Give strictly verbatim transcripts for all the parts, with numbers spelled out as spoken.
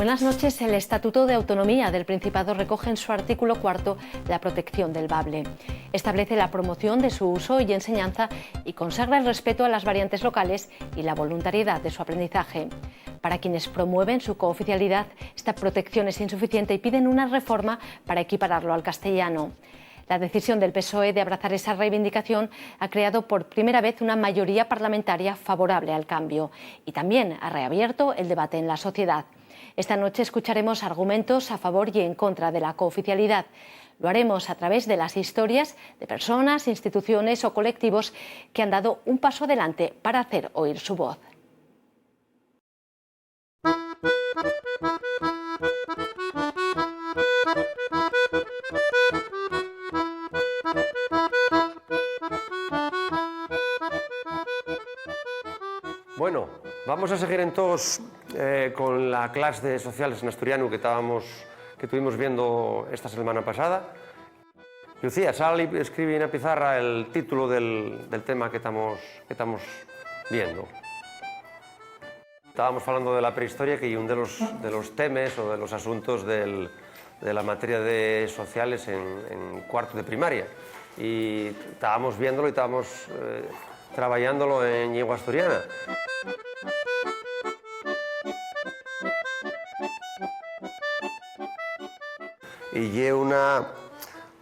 Buenas noches. El Estatuto de Autonomía del Principado recoge en su artículo cuarto la protección del bable. Establece la promoción de su uso y enseñanza y consagra el respeto a las variantes locales y la voluntariedad de su aprendizaje. Para quienes promueven su cooficialidad, esta protección es insuficiente y piden una reforma para equipararlo al castellano. La decisión del PSOE de abrazar esa reivindicación ha creado por primera vez una mayoría parlamentaria favorable al cambio y también ha reabierto el debate en la sociedad. Esta noche escucharemos argumentos a favor y en contra de la cooficialidad. Lo haremos a través de las historias de personas, instituciones o colectivos que han dado un paso adelante para hacer oír su voz. Bueno, vamos a seguir entós, eh, con la clas de sociales en asturianu que tábamos, que tuvimos viendo esta selmana pasada. Lucía, sal y escribe na pizarra el título del, del tema que tamos, que tamos viendo. Tábamos falando de la prehistoria, que ye un de los, de los temes o de los asuntos del, de la materia de sociales en, en cuarto de primaria. Y tábamos viéndolo y tábamos, eh, trabayándolo en llingua asturiana. Y ye una,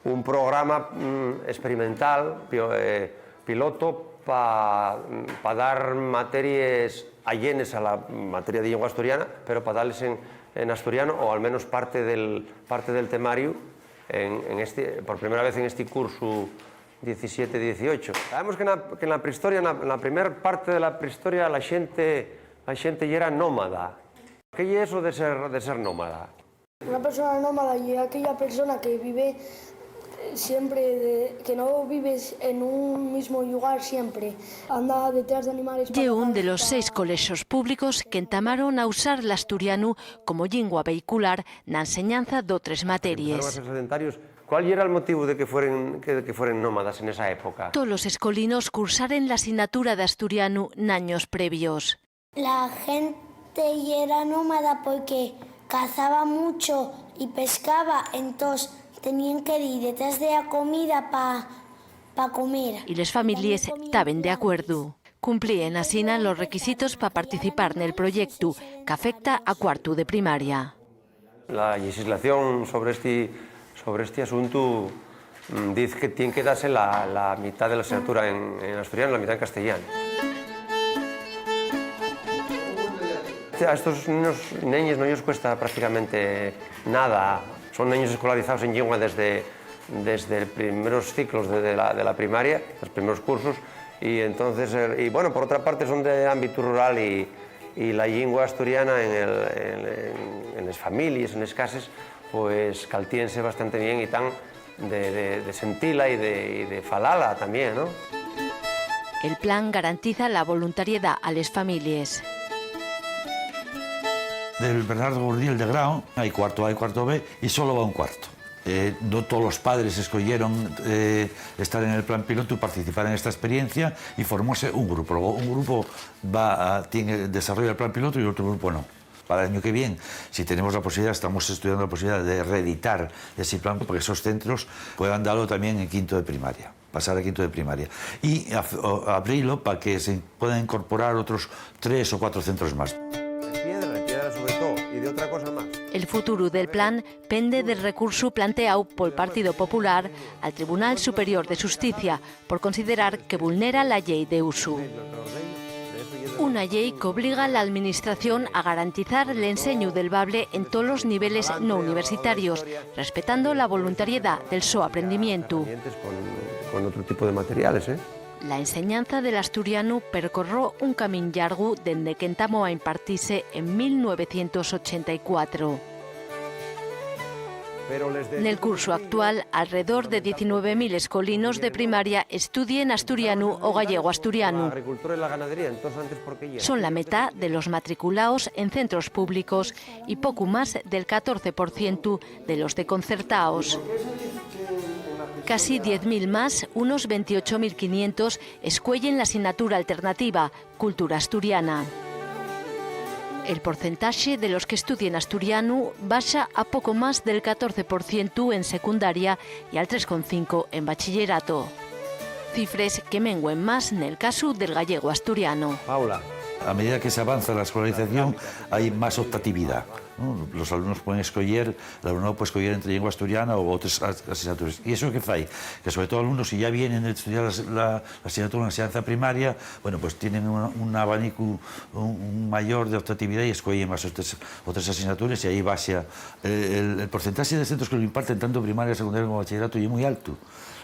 un programa, mm, experimental, pio-, eh, piloto pa, pa dar materies allenes a la materia de llingua asturiana, pero pa dales en, en asturiano, o al menos parte del, parte del temariu, en, en este, por primera vez en este cursu diecisiete dieciocho. Sabemos que na, que na prehistoria, na, na primer parte de la prehistoria, la xente, la xente yera nómada. ¿Qué ye eso de ser, de ser nómada? Una persona nómada ye aquella persona que vive, eh, siempre, de, que no vive en un mismo llugar siempre, anda detrás de animales pa Ye un de los seis colexos públicos qu'entamaron a usar l'asturianu como llingua vehicular na enseñanza d'otres materies. Empezaron a ser sedentarios. ¿Cuál yera el motivu de que fueren, que, que fueren nómadas en esa época? Tolos escolinos cursaren l'asignatura d'asturianu n'años previos. La xente yera nómada porque cazaba mucho y pescaba, entós teníen que dir detrás de la comida pa, pa comer. Y les families taben d'acuerdu. Cumplíen asina los requisitos pa participar nel proyectu qu'afecta a cuartu de primaria. La llexislación sobre esti, sobre esti asuntu, mm, diz que tien que dase la, la mitá de la asignatura en, en asturiano, la mitá en castellano. A estos nenos, neñes, no yos cuesta prácticamente nada. Son neños escolarizaos en llingua desde, desde primeros ciclos de, de la, de la primaria, los primeros cursos, y entonces, eh, y bueno, por otra parte son de ámbitu rural y, y la llingua asturiana en el, en, en, en les families, en les cases, pues, caltiense bastante bien y tan de, de, de sentila y de, y de falala también, ¿no? El plan garantiza la voluntariedá a les families. Del Bernardo Gurdiel de Grao, hai cuarto A y cuarto B, y solo va un cuarto. Eh, no todos los padres escoyeron, eh, estar en el plan piloto y participar en esta experiencia, y formóse un grupo. Luego, un grupo va a, tiene, desarrolla el plan piloto y otro grupo no. Para el año que viene, si tenemos la posibilidad, estamos estudiando la posibilidad de reeditar ese plan para que esos centros puedan darlo también en quinto de primaria, pasar a quinto de primaria. Y af-, o, abrirlo para que se puedan incorporar otros tres o cuatro centros más. De piedra, de piedra sobre todo, y de otra cosa más. El futuru del plan pende del recursu planteáu pol Partido Popular al Tribunal Superior de Xusticia, por considerar que vulnera la Llei d'Usu. Una llei qu'obliga a l'Alministración a garantizar l'enseñu del bable en tolos niveles no universitarios, respetando la voluntariedá del so aprendimientu. Con, con otro tipo de materiales, ¿eh? La enseñanza del asturianu percorró un camín llargu dende qu'entamó a impartise en mil novecientos ochenta y cuatro. Nel cursu actual, alredor de diecinueve mil escolinos de primaria estudien asturianu o gallego-asturianu. Son la metá de los matriculaos en centros públicos y pocu más del catorce por cientu de los de concertaos. Casi diez mil más, unos veintiocho mil quinientos, escueyen l'asignatura alternativa, cultura asturiana. el porcentaxe de los que estudien asturianu baxa a poco más del catorce por cientu en secundaria y al tres con cinco en bachilleratu. Cifres que mengüen más nel casu del gallego asturianu. Paula. A medida que se avanza la escolarización, hay más optatividad, ¿no? Los alumnos pueden escoger, el alumnado puede escoger entre lengua asturiana o otras as-, asignaturas. ¿Y eso qué fai? Que sobre todo alumnos que ya vienen de estudiar la, la, la asignatura en enseñanza primaria, bueno, pues tienen un, un abanico, un, un mayor de optatividad y escogen más otras, otras asignaturas y ahí baja, eh, el, el porcentaje de centros que lo imparten, tanto primaria, secundaria como bachillerato, y es muy alto.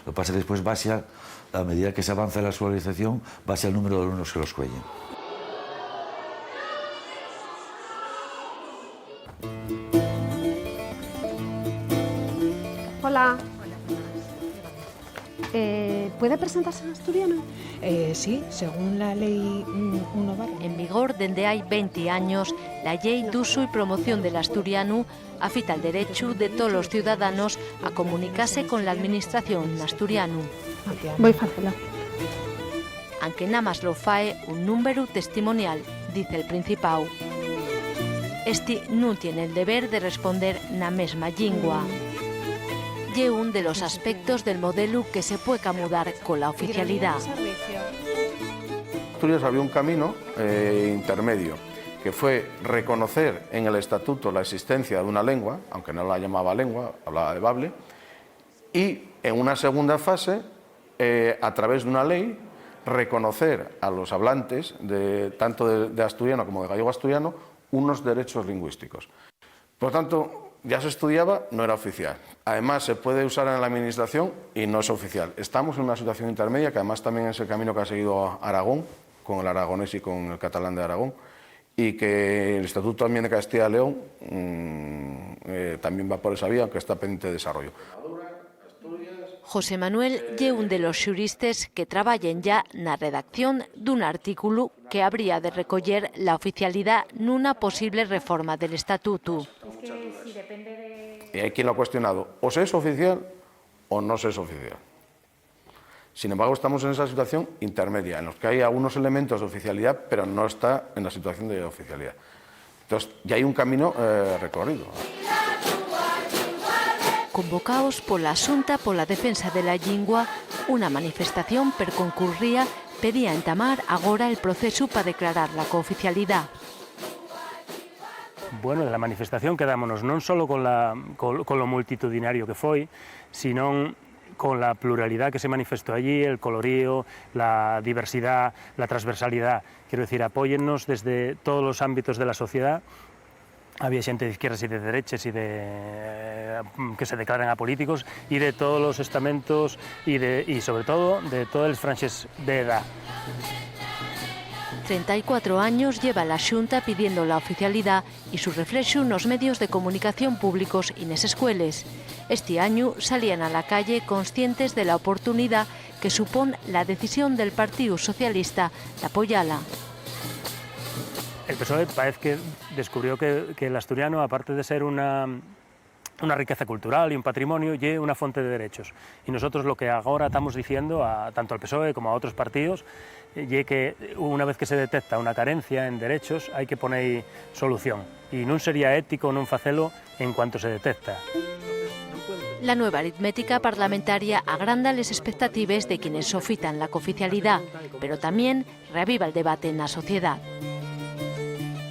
Lo que pasa es que después baja, a medida que se avanza la escolarización, baja el número de alumnos que lo escogen. Hola. Eh, ¿puede presentarse en asturiano? Eh, sí, según la ley, mm, uno barra. En vigor dende hai venti años, la Llei d'Usu y Promoción del Asturianu afita'l derechu de tolos ciudadanos a comunicase con l'administración n'asturianu. Voy facela. Anque namás lo fae un númberu testimonial, diz el Principáu. Esti nun tien el deber de responder na mesma llingua. Ye un de los aspectos del modelu que se pue camudar cola oficialidá. Asturias había un camino, eh, intermedio, que fue reconocer en el estatuto la existencia de una lengua, aunque no la llamaba lengua, hablaba de bable, y en una segunda fase, eh, a través de una ley, reconocer a los hablantes de, tanto de, de asturiano como de gallego-asturiano unos derechos lingüísticos. Por tanto, ya se estudiaba, no era oficial. Además, se puede usar en la administración y no es oficial. Estamos en una situación intermedia, que además también es el camino que ha seguido Aragón, con el aragonés y con el catalán de Aragón, y que el Estatuto también de Castilla y León, mm, eh, también va por esa vía, aunque está pendiente de desarrollo. José Manuel ye un de los xuristes que trabayen ya na redacción d'un artículu que habría de recoyer la oficialidá nuna posible reforma del estatutu. Y hay quien lo ha cuestionado, o se es oficial o no se es oficial. Sin embargo, estamos en esa situación intermedia, en los que hay algunos elementos de oficialidad, pero no está en la situación de oficialidad. Entonces, ya hay un camino, eh, recorrido. Convocaos pola Xunta pola Defensa de la Llingua, una manifestación perconcurría pedía entamar agora el procesu pa declarar la cooficialidá. Bueno, de la manifestación quedámonos non solo con la, con, con lo multitudinario que foi, sino con la pluralidá que se manifestó allí, el colorío, la diversidá, la transversalidá. Quiero decir, apóyennos desde todos los ámbitos de la sociedá. Había xente d'izquierdes y de dereches y de, eh, que se declaran apolíticos, y de todos los estamentos y de, y sobre todo de todos los franxes d'edá. Trenta y cuatro años lleva la Xunta pidiendo la oficialidá y su reflexu nos medios de comunicación públicos y nes escueles. Esti añu salían a la calle conscientes de la oportunidá que supón la decisión del Partíu Socialista d'apoyala. El PSOE paez que descubrió que, que l'asturianu, aparte de ser una, una riqueza cultural y un patrimonio, ye una fonte de derechos. Y nosotros lo que agora tamos diciendo a, tanto al PSOE como a otros partíos, eh, ye que una vez que se detecta una carencia en derechos, hai que poner solución. Y nun sería ético nun facelo en cuanto se detecta. La nueva aritmética parlamentaria agranda les espectatives de quienes sofitan la cooficialidá, pero tamién reaviva el debate na sociedá.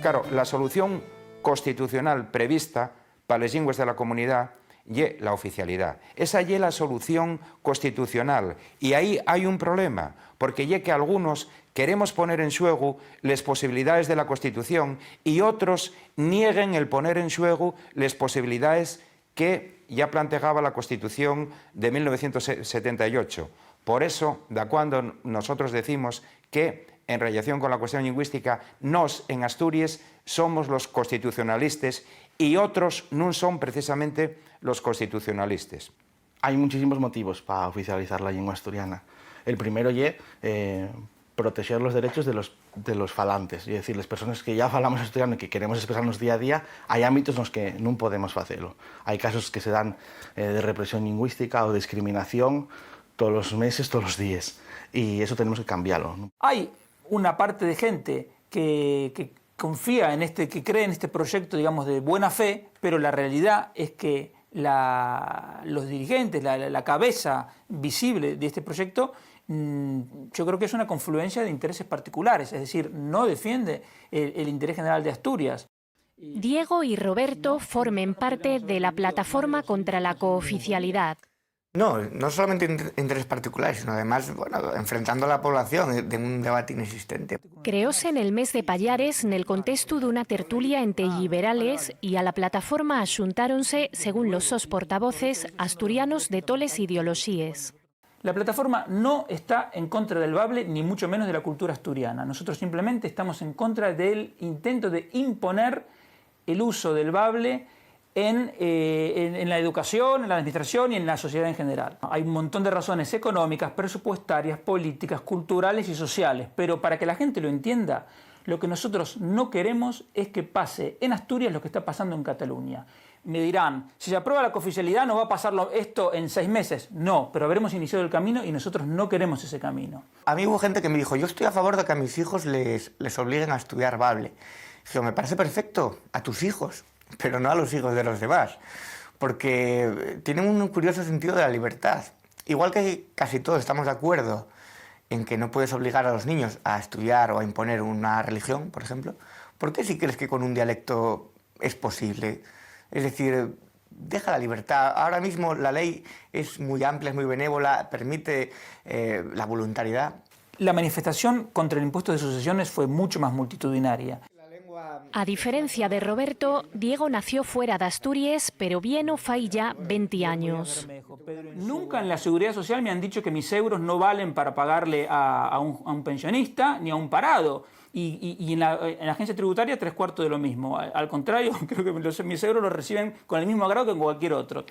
Claro, la solución constitucional prevista pa les llingües de la comunidá ye la oficialidá. Esa ye la solución constitucional. Y ahí hai un problema, porque ye que algunos queremos poner en xuegu les posibilidaes de la Constitución y otros nieguen el poner en xuegu les posibilidaes que ya plantegaba la Constitución de mil novecientos setenta y ocho. Por eso, da cuando nosotros decimos que, en relación con la cuestión lingüística, nós, en Asturies, somos los constitucionalistes y otros nun son precisamente los constitucionalistes. Hai muchísimos motivos pa oficializar la llingua asturiana. El primero ye, eh, protexer los derechos de los, de los falantes. Es decir, les persones que ya falamos asturiano y que queremos expresarnos día a día, hai ámbitos nos que nun podemos facelo. Hai casos que se dan, eh, de represión lingüística o discriminación tolos meses, tolos díes. Y eso tenemos que cambialo, ¿no? Hai una parte de gente que, que Confía en este, que cree en este proyecto, digamos, de buena fe, pero la realidad es que la, los dirigentes, la, la, la cabeza visible de este proyecto, mm, yo creo que es una confluencia de intereses particulares, es decir, no defiende el, el interés general de Asturias. Diego y Roberto formen parte de la Plataforma contra la Cooficialidad. No, no solamente in-, intereses particulares, sino además, bueno, enfrentando a la población de un debate inexistente. Creóse nel mes de Payares nel contestu d'una tertulia ente lliberales y a la plataforma axuntáronse, según los sos portavoces, asturianos de toles ideoloxíes. La plataforma no está en contra del bable, ni mucho menos de la cultura asturiana. Nosotros simplemente estamos en contra del intento de imponer el uso del bable en, eh, en, en la educación, en la administración y en la sociedad en general. Hay un montón de razones económicas, presupuestarias, políticas, culturales y sociales, pero para que la gente lo entienda, lo que nosotros no queremos es que pase en Asturias lo que está pasando en Cataluña. Me dirán, si se aprueba la cooficialidad, ¿no va a pasar lo, esto en seis meses? No, pero habremos iniciado el camino y nosotros no queremos ese camino. A mí hubo gente que me dijo, "Yo estoy a favor de que a mis hijos les, les obliguen a estudiar bable". Dije, "Me parece perfecto, a tus hijos, pero no a los hijos de los demás". Porque, eh, tienen un curioso sentido de la libertad. Igual que casi todos estamos de acuerdo en que no puedes obligar a los niños a estudiar o a imponer una religión, por ejemplo, ¿por qué si crees que con un dialecto es posible? Es decir, deja la libertad. Ahora mismo la ley es muy amplia, es muy benévola, permite, eh, la voluntariedad. La manifestación contra el impuesto de sucesiones fue mucho más multitudinaria. A diferencia de Roberto, Diego nació fuera d'Asturies, pero vieno fai yá venti años. Nunca en la Seguridad Social me han dicho que mis euros no valen para pagarle a, a un, a un pensionista ni a un parado. Y, y, y en la, en la agencia tributaria, tres cuartos de lo mismo. Al, al contrario, creo que los, mis euros los reciben con el mismo agrado que en cualquier otro.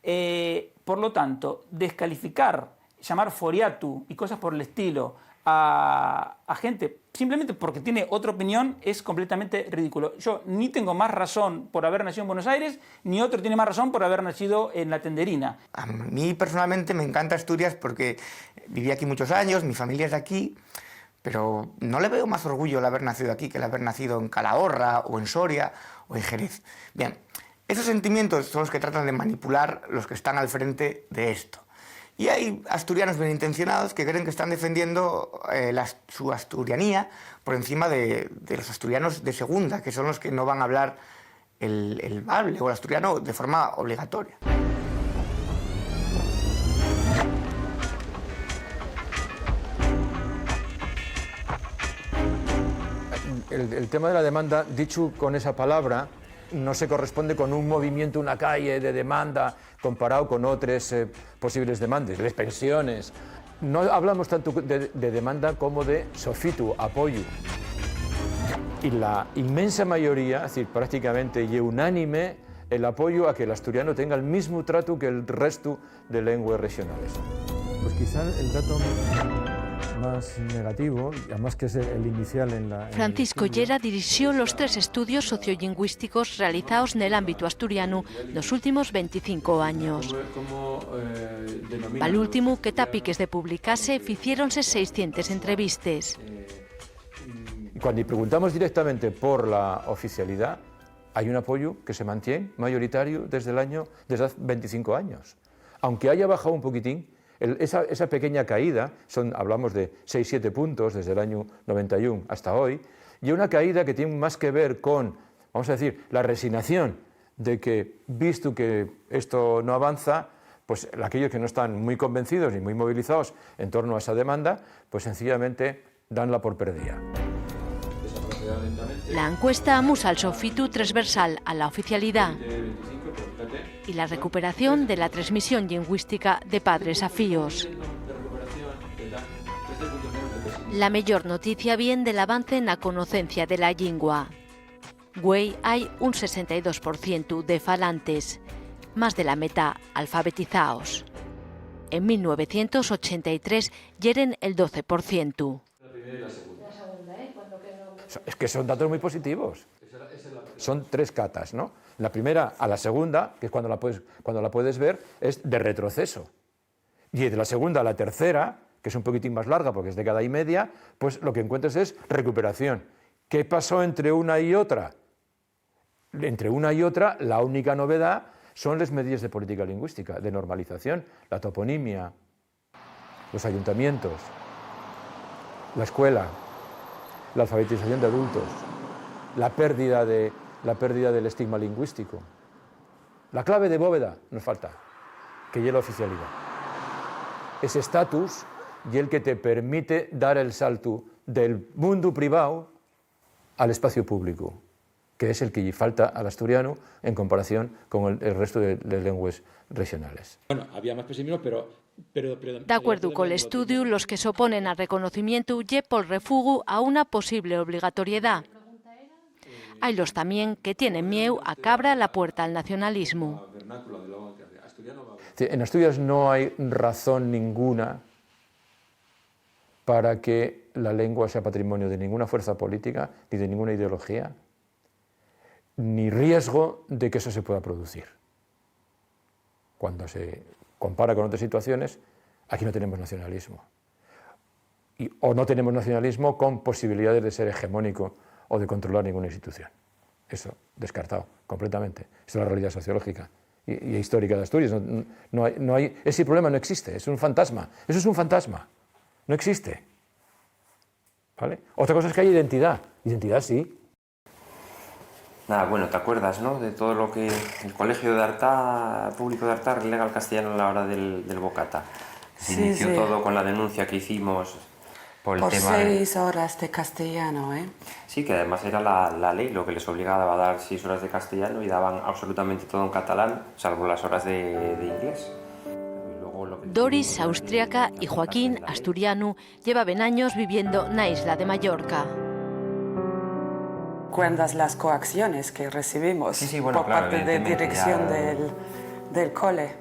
Eh, por lo tanto, descalificar, llamar foriatu y cosas por el estilo a, a gente simplemente porque tiene otra opinión es completamente ridículo. Yo ni tengo más razón por haber nacido en Buenos Aires, ni otro tiene más razón por haber nacido en La Tenderina. A mí personalmente me encanta Asturias porque viví aquí muchos años, mi familia es de aquí, pero no le veo más orgullo el haber nacido aquí que el haber nacido en Calahorra o en Soria o en Jerez. Bien, esos sentimientos son los que tratan de manipular los que están al frente de esto. Y hay asturianos bien intencionados que creen que están defendiendo, eh, la ast-, su asturianía por encima de, de los asturianos de segunda, que son los que no van a hablar el, el bable o el asturiano de forma obligatoria. El, el tema de la demanda, dicho con esa palabra, no se corresponde con un movimiento, una calle de demanda comparado con otras, eh, posibles demandas, les pensiones. No hablamos tanto de, de demanda como de sofitu, apoyo. Y la inmensa mayoría, es decir, prácticamente ye unánime el apoyo a que el asturiano tenga el mismo trato que el resto de lenguas regionales. Pues quizá el dato más negativo, y además que es el, el inicial en la, en el Francisco estudio. Llera dirixió los tres estudios sociolingüísticos realizaos nel ámbitu asturianu nos últimos venticinco años. Pal últimu, que ta piques de publicase, ficiéronse seiscientes entrevistes. Y cuando preguntamos directamente por la oficialidad, hay un apoyo que se mantiene mayoritario desde el año, desde hace veinticinco años. Aunque haya bajado un poquitín, el, esa, esa pequeña caída, son, hablamos de seis, siete puntos desde el año noventa y uno hasta hoy, y una caída que tiene más que ver con, vamos a decir, la resignación de que, visto que esto no avanza, pues aquellos que no están muy convencidos ni muy movilizados en torno a esa demanda, pues sencillamente danla por perdida. La encuesta amusa el sofitu tresversal a la oficialidá y la recuperación de la tresmisión llingüística de padres a fíos. La meyor noticia vien del avance na conocencia de la llingua. Güei hai un sesenta y dos por cientu de falantes, más de la metá alfabetizaos. En mil novecientos ochenta y tres yeren el doce por cientu. Es que son datos muy positivos. Son tres catas, ¿no? La primera a la segunda, que es cuando la puedes, cuando la puedes ver, es de retroceso. Y de la segunda a la tercera, que es un poquitín más larga porque es década y media, pues lo que encuentras es recuperación. ¿Qué pasó entre una y otra? Entre una y otra, la única novedá son les medides de política lingüística, de normalización, la toponimia, los ayuntamientos, la escuela, la alfabetización de adultos, la pérdida de, la pérdida del estigma lingüístico. La clave de bóveda nos falta, que ye la oficialidá. Ese estatus ye el que te permite dar el saltu del mundu privao al espacio público, que es el que lle falta al asturianu en comparación con el, el resto de, de lengües regionales. Bueno, había más pesimismo, pero, pero, pero D'acuerdu col estudiu, los que s'oponen al reconocimientu ye pol refugu a una posible obligatoriedá. Hailos tamién que tienen mieu a qu'abra la puerta al nacionalismu. En Asturias no hay razón ninguna para que la lengua sea patrimonio de ninguna fuerza política ni de ninguna ideología, ni riesgo de que eso se pueda producir. Cuando se compara con otras situaciones, aquí no tenemos nacionalismo. Y, o no tenemos nacionalismo con posibilidades de ser hegemónico o de controlar ninguna institución. Eso, descartado, completamente. Esa es la realidad sociológica y, y histórica de Asturias. No, no hay, no hay, ese problema no existe, es un fantasma. Eso es un fantasma. No existe. ¿Vale? Otra cosa es que haya identidad. Identidad sí. Nada, bueno, te acuerdas, ¿no? De todo lo que el colegio de Artá, público de Artá, relega al castellano a la hora del, del bocata. Se Sí, inició sí. todo con la denuncia que hicimos por el Por tema de... seis horas de castellano, ¿eh? Sí, que además era la, la ley lo que les obligaba a dar seis horas de castellano y daban absolutamente todo en catalán, salvo las horas de, de inglés. Y luego lo que Doris, austriaca, y Joaquín, asturianu, llevaben años viviendo na isla de Mallorca. Cuentas las coacciones que recibimos Sí, sí, bueno, por claro, parte de evidentemente, dirección ya- del, del cole.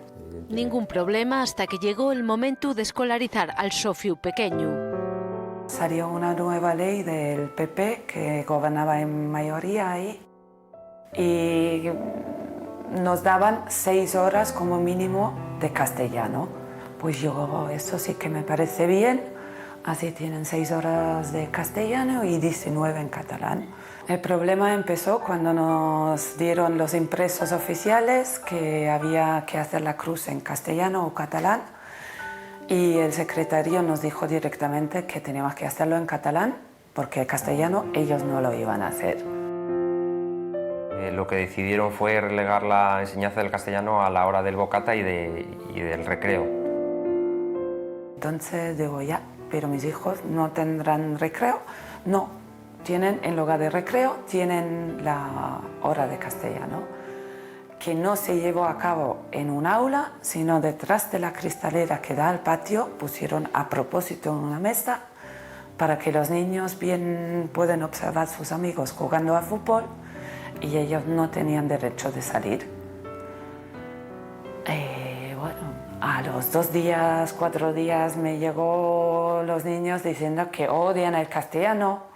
Ningún problema hasta que llegó el momentu d'escolarizar al so fiu pequeñu. Salió una nueva ley del P P que gobernaba en mayoría ahí y nos daban seis horas como mínimo de castellano. Pues yo, eso sí que me parece bien, así tienen seis horas de castellano y diecinueve en catalán. El problema empezó cuando nos dieron los impresos oficiales que había que hacer la cruz en castellano o catalán y el secretario nos dijo directamente que teníamos que hacerlo en catalán porque el castellano ellos no lo iban a hacer. Eh, lo que decidieron fue relegar la enseñanza del castellano a la hora del bocata y, de, y del recreo. Entonces digo, ya, pero mis hijos no tendrán recreo. No, tienen en lugar de recreo, tienen la hora de castellano, que no se llevó a cabo en un aula, sino detrás de la cristalera que da al patio, pusieron a propósito una mesa para que los niños bien pueden observar sus amigos jugando a fútbol y ellos no tenían derecho de salir. Eh, bueno, a los dos días, cuatro días me llegó los niños diciendo que odian el castellano,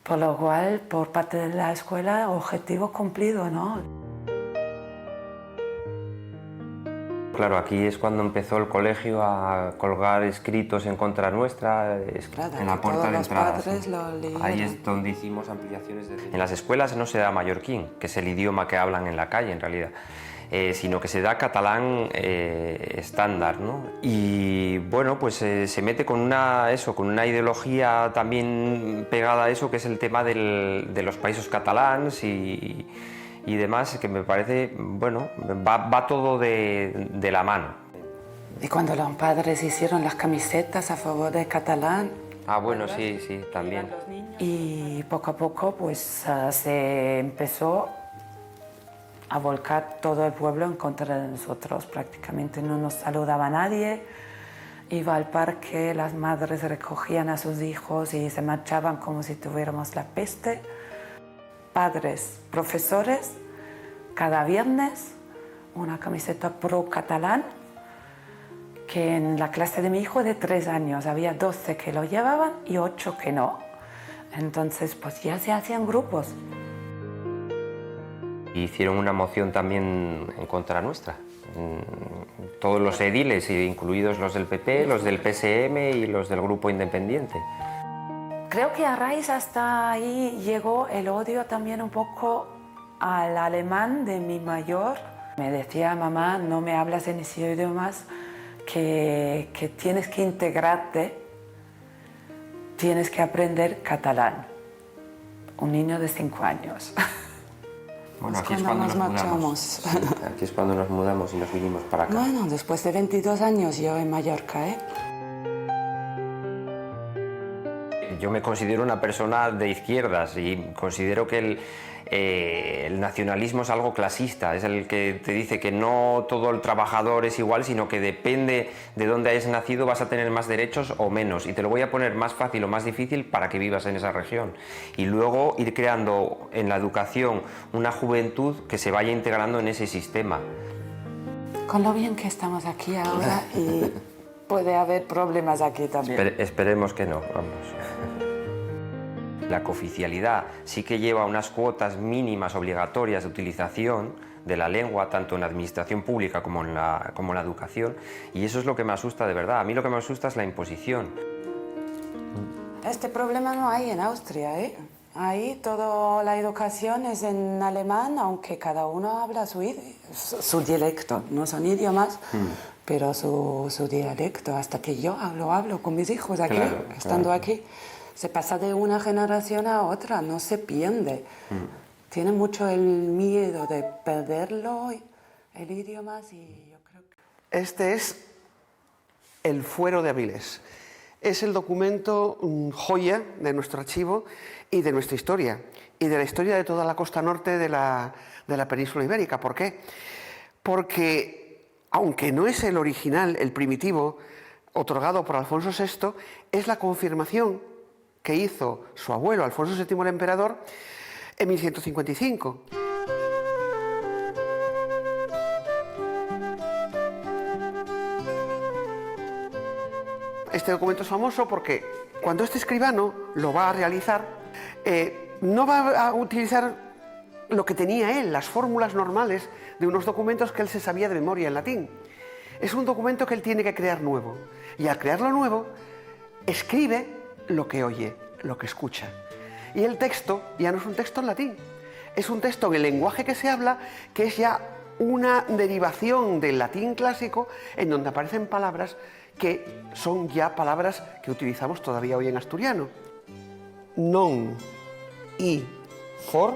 por lo cual, por parte de la escuela, objetivo cumplido, ¿no? Claro, aquí es cuando empezó el colegio a colgar escritos en contra nuestra, es- Claro, en la que puerta todos de los entrada. Padres lo leyeron. Ahí es donde hicimos ampliaciones de... En las escuelas no se da mallorquín, que es el idioma que hablan en la calle en realidad, eh, sino que se da catalán eh, estándar, ¿no? Y bueno, pues eh, se mete con una, eso, con una ideología también pegada a eso, que es el tema del- de los países catalans y, y demás, que me parece, bueno, va, va todo de, de la mano. Y cuando los padres hicieron las camisetas a favor de catalán, Ah, bueno, sí, sí, también. y poco a poco pues ah, se empezó a volcar todo el pueblo en contra de nosotros. Prácticamente no nos saludaba nadie. Iba al parque, las madres recogían a sus hijos y se marchaban como si tuviéramos la peste. Padres, profesores, cada viernes una camiseta pro catalán, que en la clase de mi hijo de tres años había doce que lo llevaban y ocho que no. Entonces, pues ya se hacían grupos. Hicieron una moción también en contra nuestra. Mm, Todos los ediles, incluidos los del P P, los del P S M y los del Grupo Independiente. Creo que a raíz hasta ahí llegó el odio también un poco al alemán de mi mayor. Me decía: "Mamá, no me hablas en ese idioma, que, que tienes que integrarte, tienes que aprender catalán". Un niño de cinco años. Bueno, aquí es cuando nos mudamos. Sí, aquí es cuando nos mudamos y nos vinimos para acá. Bueno, después de veintidós años yo en Mallorca, ¿eh? Yo me considero una persona de izquierdas y considero que el, eh, el nacionalismo es algo clasista, es el que te dice que no todo el trabajador es igual, sino que depende de dónde hayas nacido vas a tener más derechos o menos, y te lo voy a poner más fácil o más difícil para que vivas en esa región. Y luego ir creando en la educación una juventud que se vaya integrando en ese sistema. Con lo bien que estamos aquí ahora y puede haber problemas aquí también. Espere-, esperemos que no, vamos. La cooficialidad sí que lleva unas cuotas mínimas obligatorias de utilización de la lengua, tanto en la administración pública como en la, como en la educación, y eso es lo que me asusta de verdad. A mí lo que me asusta es la imposición. Este problema no hay en Austria, ¿eh? Ahí toda la educación es en alemán, aunque cada uno habla su id-, su, su dialecto. No son idiomas, pero su, su dialecto. Hasta que yo hablo, hablo con mis hijos aquí, claro, estando aquí. Se pasa de una generación a otra, no se pierde. Tiene mucho el miedo de perderlo, el idioma, y yo creo que... Este es el Fuero de Avilés. Es el documento, mm, joya de nuestro archivo y de nuestra historia, y de la historia de toda la costa norte de la, de la península ibérica. ¿Por qué? Porque, aunque no es el original, el primitivo, otorgado por Alfonso sexto, es la confirmación que hizo su abuelo, Alfonso séptimo el Emperador, en mil ciento cincuenta y cinco. Este documento es famoso porque cuando este escribano lo va a realizar, eh, no va a utilizar lo que tenía él, las fórmulas normales de unos documentos que él se sabía de memoria en latín. Es un documento que él tiene que crear nuevo. Y al crearlo nuevo, escribe lo que oye, lo que escucha. Y el texto ya no es un texto en latín, es un texto en el lenguaje que se habla, que es ya una derivación del latín clásico, en donde aparecen palabras que son ya palabras que utilizamos todavía hoy en asturiano. Non, i, for,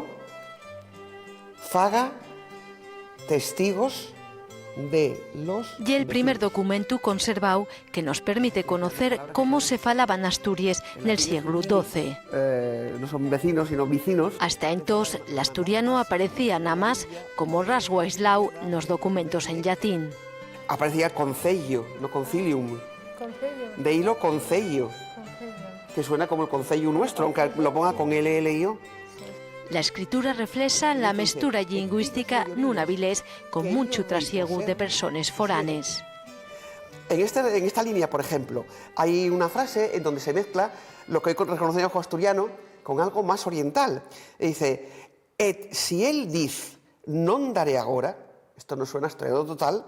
faga, testigos de los... Ye el primer documentu conserváu que nos permite conocer cómo se falaba n'Asturies nel sieglu doce. Eh, no son vecinos, sino vecinos. Hasta entós, l'asturianu aparecía namás como rasgu aisláu nos documentos en llatín. Aparecía concello, no concilium. Concello. De hilo concello, concello, que suena como el concello nuestro, aunque lo ponga con L L I O. La escritura reflexa la mestura llingüística nun Avilés con munchu trasiegu de persones foranes. En esta, en esta línea, por ejemplo, hay una frase en donde se mezcla lo que hoy reconocemos como asturiano con algo más oriental. Y dice: "Et si él diz, non daré agora", esto no suena asturiano total,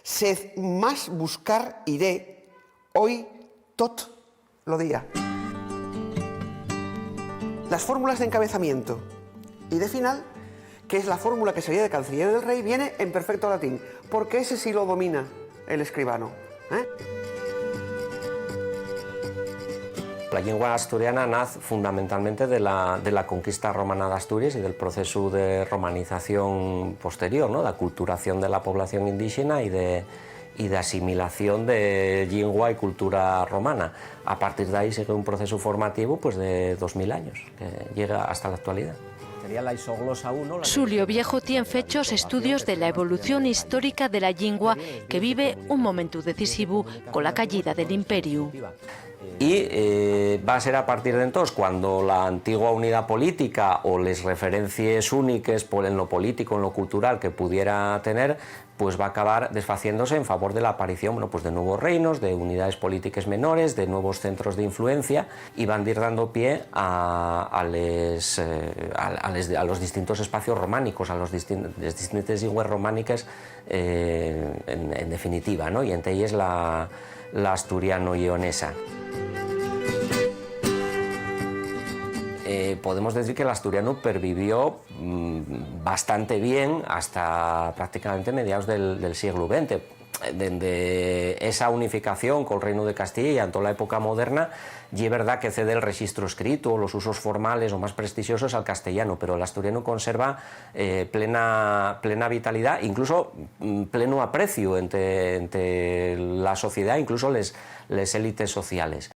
"sed más buscar iré hoy tot lo día". Las fórmulas de encabezamiento y de final, que es la fórmula que sería de Canciller del Rey, viene en perfecto latín, porque ese sí lo domina el escribano, ¿eh? La llingua asturiana naz fundamentalmente de la, de la conquista romana d'Asturies y del procesu de romanización posterior, ¿no? D'aculturación de la población indíxena y de, y d'asimilación de llingua y cultura romana. A partir d'ahí sigue un procesu formativu, pues, de dos mil años, que llega hasta la actualidad. Sería la isoglosa uno la que... Xulio Viejo tien fechos estudios de la evolución histórica de la llingua, que vive un momentu decisivu cola cayida del imperiu. Y, eh, va a ser a partir d'entós cuando la antigua unidá política o les referencies úniques pol-, en lo político, en lo cultural que pudiera tener, pues va a acabar desfaciéndose en favor de la aparición, bueno, pues de nuevos reinos, de unidades polítiques menores, de nuevos centros de influencia, y van dir dando pie a, a les, eh, a, a les, a los distintos espacios románicos, a los distin-, les distintes llingües romániques, eh, en, en definitiva, ¿no? Y ente ellas la, la asturiano-lleonesa. Eh, podemos decir que l'asturianu pervivió, mm, bastante bien hasta prácticamente mediaos del, del sieglu venti. Dende esa unificación col Reinu de Castilla y en tola época moderna, ye verdá que cede el rexistru escritu o los usos formales o más prestixosos al castellanu, pero l'asturianu conserva, eh, plena, plena vitalidá, incluso, mm, plenu apreciu ente, ente la sociedá, incluso les, les élites sociales.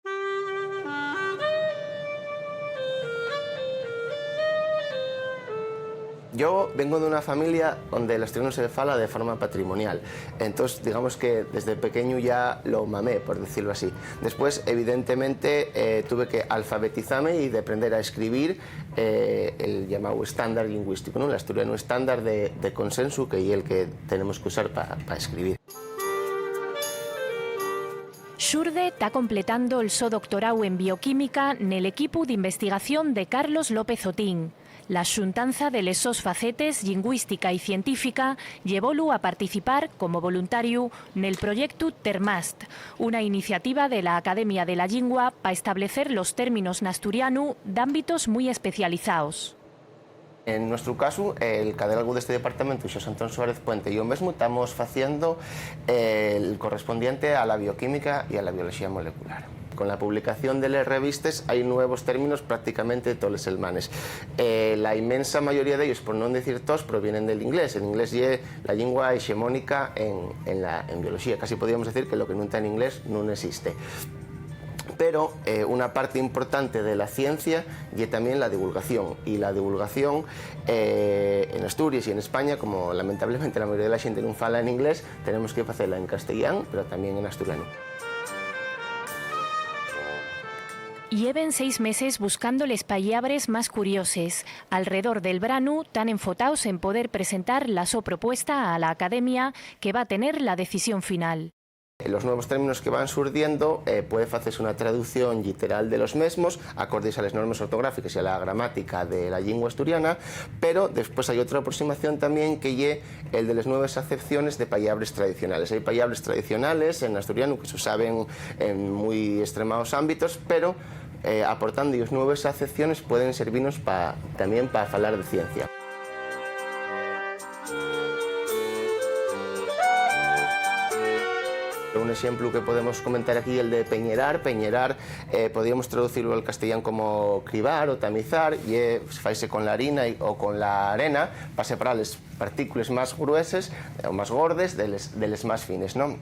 Yo vengo d'una familia onde l'asturianu se fala de forma patrimonial. Entós, digamos que desde pequeñu ya lo mamé, por decirlo así. Después, evidentemente, eh, tuve que alfabetizame y deprender a escribir, eh, el llamáu estándar lingüístico, ¿no? L'asturianu estándar de, de consensu, que ye el que tenemos que usar pa, pa escribir. Xurde ta completando'l so doctoráu en bioquímica nel equipu d'investigación de Carlos López Otín. La xuntanza de les sos facetes llingüística y científica llevólu a participar como voluntariu nel proyectu Termast, una iniciativa de la Academia de la Llingua pa establecer los términos n'asturianu d'ámbitos mui especializaos. En nuestru casu, el cadelalgu d'este departamentu, Xosé Antón Suárez Puente, y yo mesmu tamos faciendo, eh, el correspondiente a la bioquímica y a la bioloxía molecular. Con la publicación de les revistes hai nuevos términos prácticamente toles selmanes. Eh, la inmensa mayoría d'ellos, por non decir toos, provienen del inglés. El inglés ye la llingua hexemónica en, en la, en bioloxía. Casi podríamos decir que lo que nun ta en inglés nun existe. Pero, eh, una parte importante de la ciencia ye tamién la divulgación. Y la divulgación, eh, en Asturias y en España, como lamentablemente la mayoría de la xente nun fala en inglés, tenemos que facela en castellán, pero tamién en asturianu. Lleven seis meses buscando les pallabres más curioses. Alredor del branu, tán enfotaos en poder presentar la so propuesta a la Academia, que va tener la decisión final. Los nuevos términos que van surdiendo, eh, puede facese una traducción lliteral de los mesmos, acordes a les normes ortográfiques y a la gramática de la llingua asturiana, pero después hai otra aproximación tamién, que ye el de les nueves acepciones de pallabres tradicionales. Hai pallabres tradicionales en asturianu que se usaben en mui estremaos ámbitos, pero, eh, aportando-yos nueves acepciones pueden servinos pa, tamién pa falar de ciencia. Un exemplu que podemos comentar aquí, el de peñerar. Peñerar, eh, podríamos traducirlo al castellán como cribar o tamizar, y, eh, faise con la harina y, o con la arena, pa separar les partícules más grueses, eh, o más gordes, de les, de les más fines, ¿no?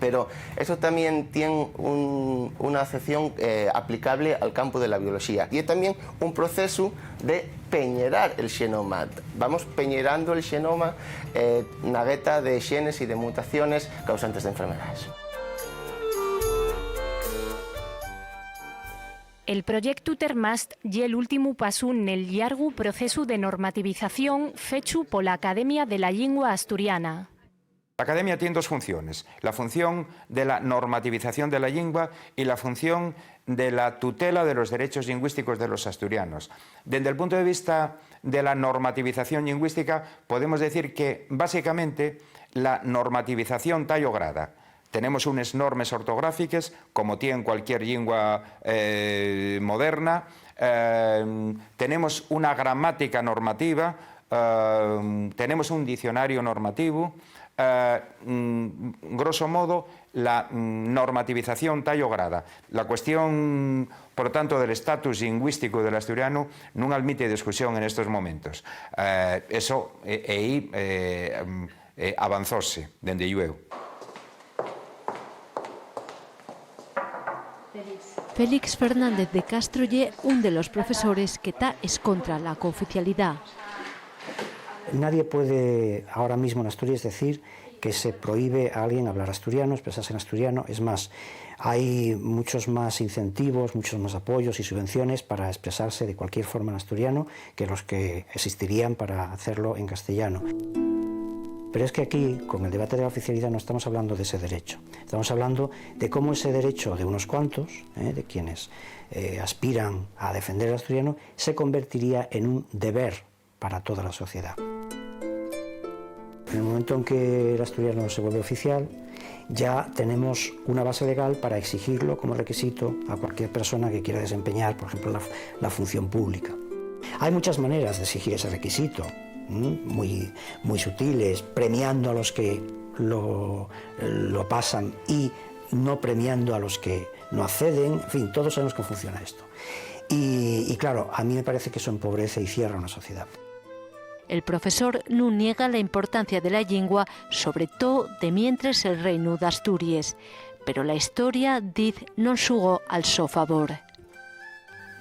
Pero eso tamién tien un, una acepción, eh, aplicable al campu de la bioloxía. Y ye tamién un procesu de peñerar el xenoma. Vamos peñerando el xenoma, eh, na gueta de xenes y de mutaciones causantes d'enfermedades. El proyectu Termast ye l'últimu pasu nel llargu procesu de normativización fechu pola Academia de la Llingua Asturiana. La Academia tien dos funciones, la función de la normativización de la llingua y la función de la tutela de los derechos lingüísticos de los asturianos. Dende el punto de vista de la normativización lingüística, podemos decir que, básicamente, la normativización ta llograda. Tenemos unes normes ortográfiques, como tien cualquier llingua, eh, moderna, eh, tenemos una gramática normativa, eh, tenemos un diccionario normativo, eh, mm, grosso modo, la, mm, normativización ta llograda. La cuestión, por tanto, del estatus lingüístico del asturiano nun almite discusión en estos momentos. Eh, eso, eh, ehí, eh, mm, eh, avanzóse, dende llueu. Félix Fernández de Castro ye un de los profesores que ta escontra la cooficialidá. Nadie puede ahora mismo en Asturias decir que se prohíbe a alguien hablar asturiano, expresarse en asturiano. Es más, hay muchos más incentivos, muchos más apoyos y subvenciones para expresarse de cualquier forma en asturiano que los que existirían para hacerlo en castellano. Pero es que aquí, con el debate de la oficialidad, no estamos hablando de ese derecho. Estamos hablando de cómo ese derecho de unos cuantos, eh, de quienes, eh, aspiran a defender el asturiano, se convertiría en un deber para toda la sociedad. En el momento en que el asturiano se vuelve oficial, Ya tenemos una base legal para exigirlo como requisito a cualquier persona que quiera desempeñar, por ejemplo, la, la función pública. Hay muchas maneras de exigir ese requisito, ¿m? Muy, muy sutiles, premiando a los que lo, lo pasan y no premiando a los que no acceden. En fin, todos sabemos cómo funciona esto. Y, y claro, a mí me parece que eso empobrece y cierra una sociedad. El profesor nun niega la importancia de la llingua, sobre too de mientres el Reinu d'Asturies. Pero la historia, diz, non xugó al so favor.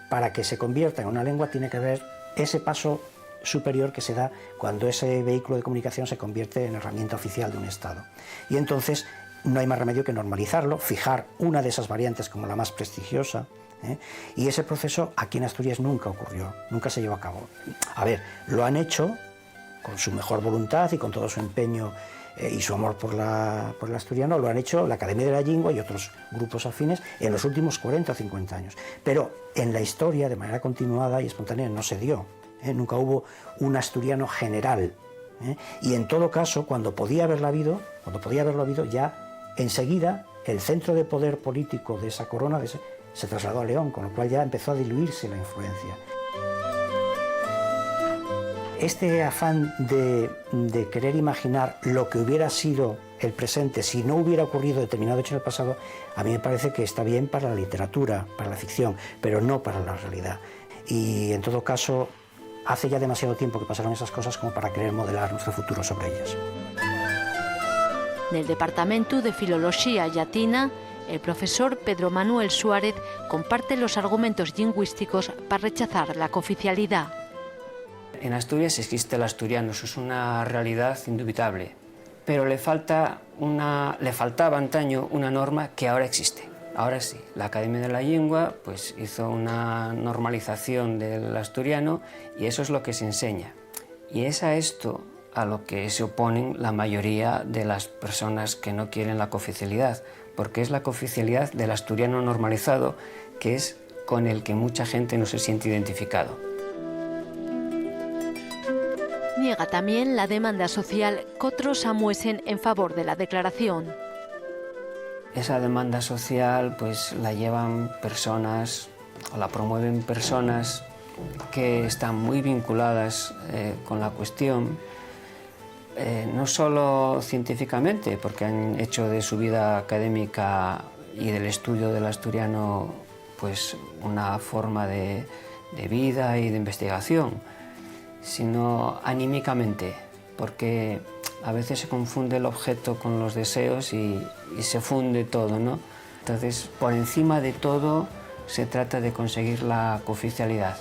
Para que se convierta en una lengua tiene que haber ese paso superior que se da cuando ese vehículo de comunicación se convierte en herramienta oficial de un Estado. Y entonces no hay más remedio que normalizarlo, fijar una de esas variantes como la más prestigiosa, ¿eh? Y ese proceso aquí en Asturias nunca ocurrió, nunca se llevó a cabo. A ver, lo han hecho con su mejor voluntad y con todo su empeño, eh, y su amor por la, por el asturiano, lo han hecho la Academia de la Lengua y otros grupos afines en los últimos cuarenta o cincuenta años. Pero en la historia, de manera continuada y espontánea, no se dio, ¿eh? Nunca hubo un asturiano general, ¿eh? Y en todo caso, cuando podía haberla habido, cuando podía haberlo habido, ya enseguida el centro de poder político de esa corona, de ese, se trasladó a León, con lo cual ya empezó a diluirse la influencia. Este afán de, de querer imaginar lo que hubiera sido el presente si no hubiera ocurrido determinado hecho en el pasado, a mí me parece que está bien para la literatura, para la ficción, pero no para la realidad. Y en todo caso, hace ya demasiado tiempo que pasaron esas cosas como para querer modelar nuestro futuro sobre ellas. Nel Departamentu de Filoloxía Llatina, el profesor Pedro Manuel Suárez comparte los argumentos llingüísticos pa rechazar la cooficialidá. En Asturias existe el asturiano, eso es una realidad indubitable, pero le falta una, le faltaba antaño una norma que ahora existe. Ahora sí, la Academia de la Lengua, pues, hizo una normalización del asturiano y eso es lo que se enseña. Y es a esto a lo que se oponen la mayoría de las personas que no quieren la cooficialidad, porque es la cooficialidad del asturiano normalizado, que es con el que mucha gente no se siente identificado. Niega tamién la demanda social qu'otros amuesen en favor de la declaración. Esa demanda social, pues, la llevan personas, o la promueven personas que están muy vinculadas, eh, con la cuestión, eh, no solo científicamente, porque han hecho de su vida académica y del estudio del asturiano, pues, una forma de, de vida y de investigación, sino anímicamente, porque a veces se confunde el objeto con los deseos y, y se funde todo, ¿no? Entonces, por encima de todo, se trata de conseguir la cooficialidad.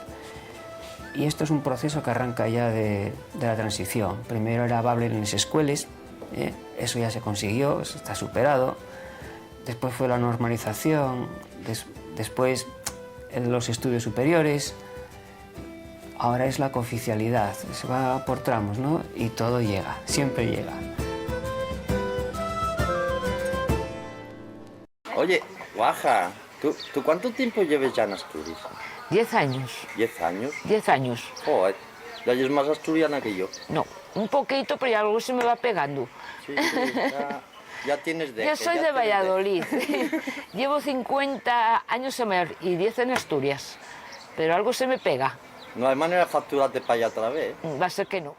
Y esto es un proceso que arranca ya de, de la transición. Primero era bable en las escuelas, ¿eh? Eso ya se consiguió, eso está superado. Después fue la normalización, des-, después en los estudios superiores. Ahora es la cooficialidad, se va por tramos, ¿no? Y todo llega, siempre llega. Oye, guaja, ¿tú, tú cuánto tiempo lleves ya en Asturias? Diez años. ¿Diez años? Diez años. Joder, ya eres más asturiana que yo. No, un poquito, pero ya algo se me va pegando. Sí, sí, ya, ya tienes de... Yo soy de Valladolid. Llevo cincuenta años en Valladolid y diez en Asturias, pero algo se me pega. No hay manera de facturarte para allá otra vez, ¿eh? Va a ser que no.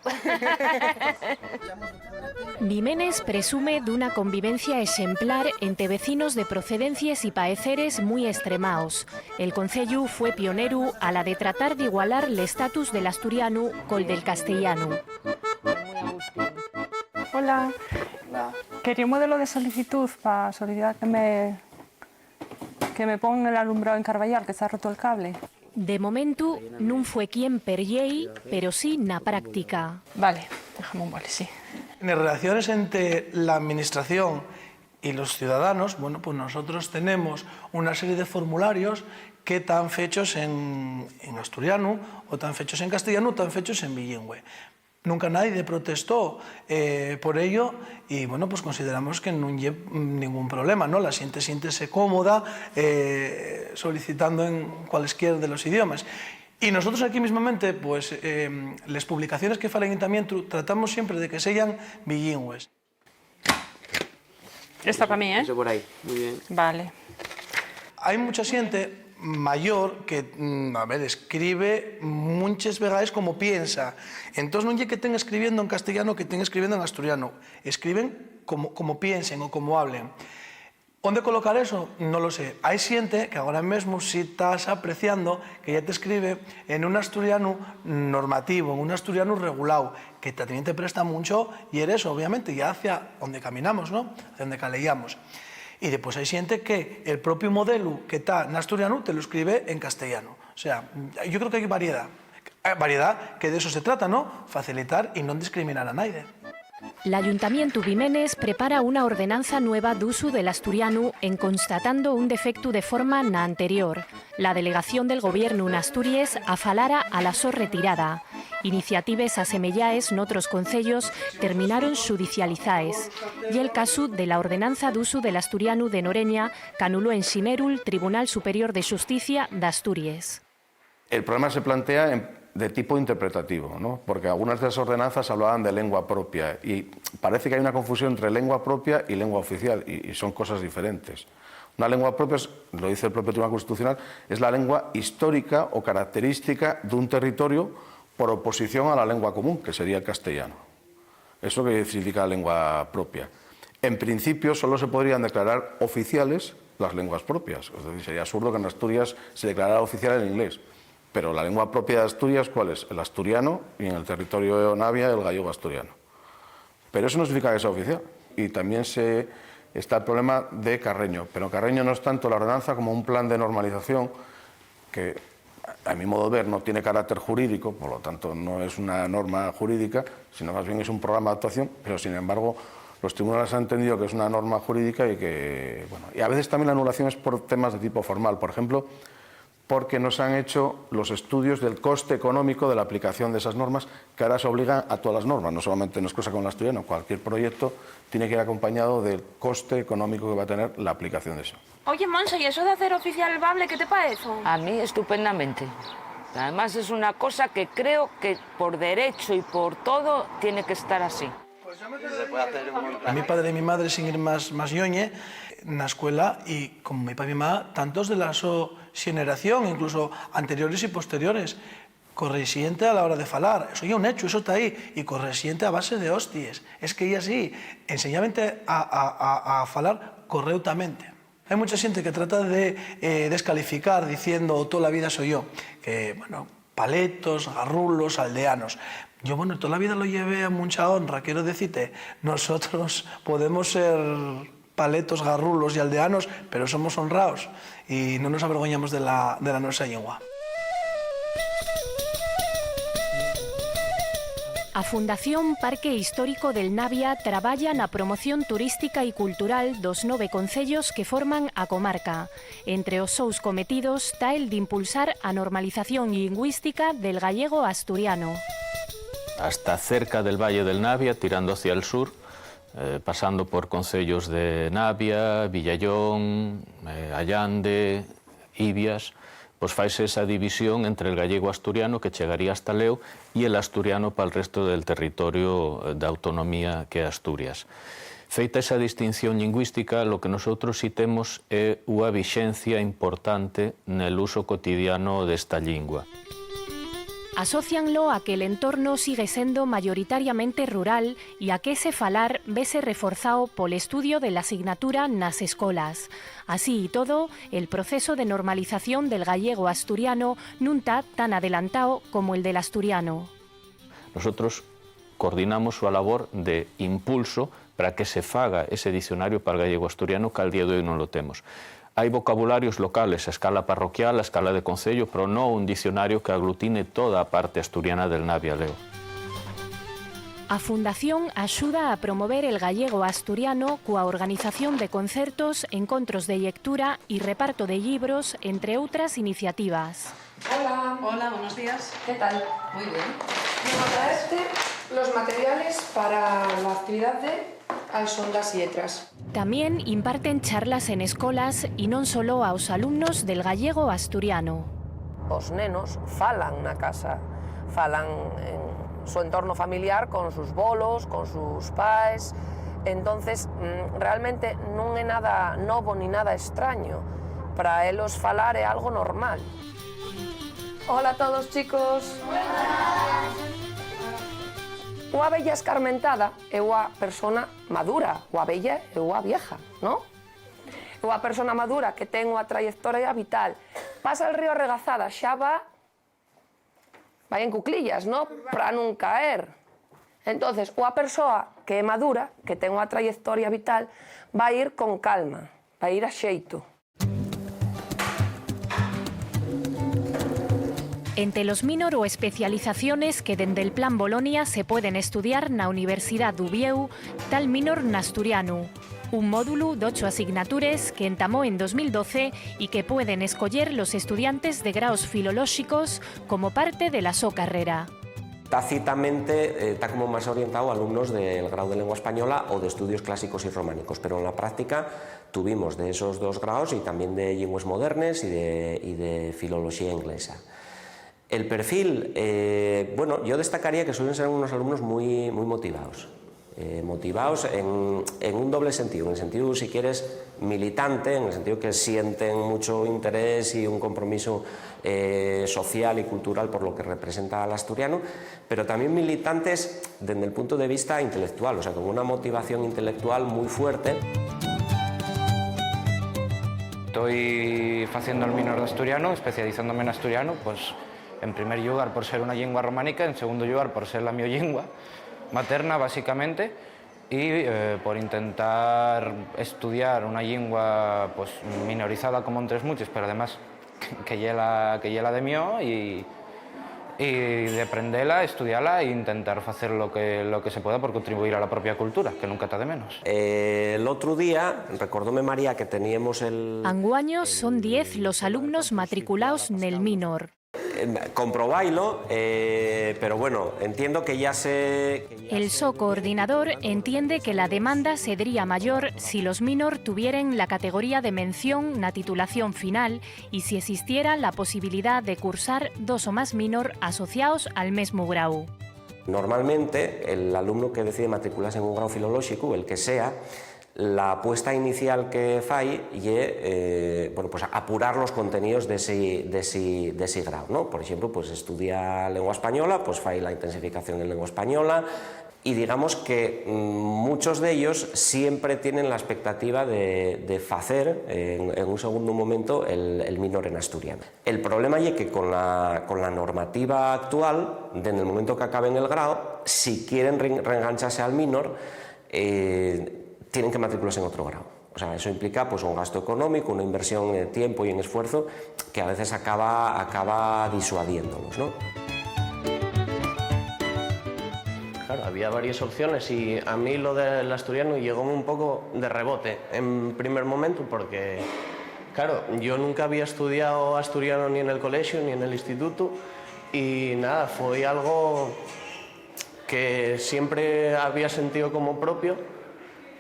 Bimenes presume d'una convivencia exemplar ente vecinos de procedencies y paeceres mui estremaos. El conceyu fue pioneru a la de tratar d'igualar l'estatus del asturianu col del castellanu. Hola. Quería un modelo de solicitud pa solicitar que me, que me pongan el alumbrado en Carbayal, que se ha roto el cable. De momentu nun fue quien per llei, pero sí na práctica. Vale, déjame un boli, sí. En las relaciones entre la administración y los ciudadanos, bueno, pues nosotros tenemos una serie de formularios que están fechos en, en asturiano, o están fechos en castellano, o están fechos en bilingüe. Nunca nadie protestó, eh, por ello y, bueno, pues consideramos que nun ye, mm, ningún problema, ¿no? La xente siéntese cómoda, eh, solicitando en cualesquier de los idiomas. Y nosotros aquí mismamente, pues, eh, les publicaciones que falen en tamién tru-, tratamos siempre de que seyan bilingües. Esta pa mí, ¿eh? Ese por ahí, muy bien. Vale. Hai mucha xente mayor que, mm, a ver, escribe munches vegaes como piensa. Entós, non ye que ten escribiendo en castellano, que ten escribiendo en asturiano. Escriben como, como piensen o como hablen. ¿Ónde colocar eso? Non lo sé. Hai xente que agora mesmo sí tas apreciando que ya te escribe en un asturianu normativo, en un asturianu regulao, que ta tamién te presta muncho, y eres eso, obviamente, ya hacia onde caminamos, ¿no? Hacia onde caleyamos. Y después hai xente que el propio modelu que ta n'asturianu te lo escribe en castellano. O sea, yo creo que hai variedá. Eh, variedá, que de eso se trata, ¿no? Facilitar y non discriminar a naide. L'Ayuntamientu d'Imenes prepara una ordenanza nueva d'usu del asturianu en constatando un defectu de forma na anterior. La delegación del Gobiernu n'Asturies afalara a la so retirada. Iniciatives asemeyaes n'otros conceyos terminaron xudicializaes. Ye'l casu de la ordenanza d'usu del asturianu de Noreña, qu'anuló en xineru'l Tribunal Superior de Xusticia d'Asturies. El problema se plantea en- de tipo interpretativo, ¿no? Porque algunas de esas ordenanzas hablaban de lengua propia y parece que hay una confusión entre lengua propia y lengua oficial, y, y son cosas diferentes. Una lengua propia, es- lo dice el propio Tribunal Constitucional, es la lengua histórica o característica de un territorio por oposición a la lengua común, que sería el castellano. Eso que significa lengua propia. En principio, solo se podrían declarar oficiales las lenguas propias. Es decir, sería absurdo que en Asturias se declarara oficial el inglés. Pero la lengua propia de Asturias, ¿cuál es? El asturiano, y en el territorio de Navia, el gallego asturiano. Pero eso no significa que sea oficial. Y también se, está el problema de Carreño. Pero Carreño no es tanto la ordenanza como un plan de normalización que, a mi modo de ver, no tiene carácter jurídico, por lo tanto no es una norma jurídica, sino más bien es un programa de actuación, pero sin embargo los tribunales han entendido que es una norma jurídica y que, bueno, y a veces también la anulación es por temas de tipo formal, por ejemplo, porque no se han hecho los estudios del coste económico de la aplicación de esas normas que ahora se obligan a todas las normas, no solamente no es cosa con el asturiano, cualquier proyecto tiene que ir acompañado del coste económico que va a tener la aplicación de eso. Oye, Monse, ¿y eso de hacer oficial el bable, qué te parece? A mí, estupendamente. Además, es una cosa que creo que por derecho y por todo tiene que estar así. A mi padre y mi madre, sin ir más, más lloñe, na escuela, y como mi padre y mi madre, tantos de la so xeneración, incluso anteriores y posteriores, correxíente a la hora de falar. Eso ye un hecho, eso ta ahí, y correxíente a base de hosties. Es que ye así, enseñábente a, a, a, a falar correutamente. Hai mucha xente que trata de, eh, descalificar diciendo "tola vida soy yo", que, bueno, paletos, garrulos, aldeanos. Yo, bueno, tola vida lo llevé a muncha honra, quiero decite, nosotros podemos ser paletos, garrulos y aldeanos, pero somos honraos y no nos avergoñamos de la, de la nuestra llingua. A Fundación Parque Histórico del Navia trabaya na promoción turística y cultural dos nove conceyos que forman a comarca. Entre os sous cometidos ta el d'impulsar a normalización lingüística del gallego asturiano. Hasta cerca del Valle del Navia, tirando hacia el sur, eh, pasando por concellos de Navia, Villallón, eh, Allande, Ibias, pues faise esa división entre el gallego asturiano, que chegaría hasta Leo, y el asturiano pal resto del territorio, eh, d'autonomía que é Asturias. Feita esa distinción lingüística, lo que nosotros sí temos é ua vixencia importante nel uso cotidiano d'esta llingua. Asócianlo a que l'entorno sigue sendo mayoritariamente rural y a qu'ese falar vese reforzao pol estudio de l'asignatura nas escolas. Así y todo, el proceso de normalización del gallego asturiano nun ta tan adelantao como el del asturiano. Nosotros coordinamos súa labor de impulso para que se faga ese dicionario pal gallego asturiano, qu'al día d'hoi non lo temos. Hai vocabularios locales a escala parroquial, a escala de concello, pero non un dicionario que aglutine toda a parte asturiana del Navia Leo. A Fundación axuda a promover el gallego asturiano cua organización de concertos, encontros de llectura y reparto de llibros, entre outras iniciativas. Hola. Hola, buenos días. ¿Qué tal? Muy bien. Vengo a traerte los materiales para la actividad de Al son das lletras. Tamién imparten charlas en escolas y non solo aos alumnos del gallego asturiano. Os nenos falan na casa, falan en su entorno familiar con sus bolos, con sus pais, Entonces, mm, realmente nun é nada novo ni nada estraño. Para elos falar é algo normal. Hola a todos, chicos. Ua vella escarmentada é ua persona madura, ua vella é ua vieja, ¿no? Ua persona madura que ten ua trayectoria vital. Pasa el río arregazada, xa va, vai en cuclillas, ¿no? Pra nun caer. Entonces, ua persoa que é madura, que ten ua trayectoria vital, va ir con calma, va ir a xeito. Ente los minor o especializaciones que dende'l Plan Bolonia se pueden estudiar na Universidá d'Uviéu, ta'l minor n'asturianu, un módulu d'ocho asignatures que entamó en dos mil doce y que pueden escoyer los estudiantes de graos filolóxicos como parte de la so carrera. Tácitamente, eh, ta como más orientao a alumnos del grau de lengua española o d'estudios clásicos y románicos, pero en la práctica tuvimos de esos dos graos y también de llingües modernes y de, y de filoloxía inglesa. El perfil, eh, bueno, yo destacaría que suelen ser unos alumnos muy, muy motivados. Eh, motivados en, en un doble sentido, en el sentido, si quieres, militante, en el sentido que sienten mucho interés y un compromiso, eh, social y cultural por lo que representa al asturiano, pero también militantes desde el punto de vista intelectual, o sea, con una motivación intelectual muy fuerte. Toi faciendo'l minor d'asturianu, especializándome n'asturianu, pues, en primer llugar, por ser una llingua románica, en segundo llugar, por ser la mio llingua materna, básicamente, y, eh, por intentar estudiar una llingua, pues, minorizada como entres muches, pero además que ye la, que ye la de mio, y, y deprendela, estudiala e intentar facer lo que, lo que se pueda por contribuir a la propia cultura, que nunca ta de menos. Eh, l'otru día, recordóme María que teníemos el... Anguaño son diez los alumnos matriculaos nel minor. Eh, comprobailo, eh, pero bueno, entiendo que ya se... El so coordinador entiende que la demanda sedría mayor si los minor tuvieren la categoría de mención na titulación final y si esistiera la posibilidá de cursar dos o más minor asociaos al mesmu grau. Normalmente, el alumno que decide matriculase en un grau filolóxicu, el que sea, la apuesta inicial que fai ye, eh, bueno, pues apurar los conteníos d'esi, d'esi, d'esi grau, ¿no? Por exemplu, pues estudia lengua española, pues fai la intensificación en lengua española, y digamos que, mm, muchos d'ellos siempre tienen la expectativa de, de facer, eh, en, en un segundo momento, el, el minor en asturiano. El problema ye que con la, con la normativa actual, dende el momento que acaben el grau, si quieren re-, reenganchase al minor, eh, tienen que matriculase en otro grau. O sea, eso implica, pues, un gasto económico, una inversión de tiempo y en esfuerzo que a veces acaba, acaba disuadiéndolos, ¿no? Claro, había varias opciones y a mí lo del asturiano llegóme un poco de rebote en primer momento porque, claro, yo nunca había estudiado asturiano ni en el colegio ni en el instituto y nada, fue algo que siempre había sentido como propio,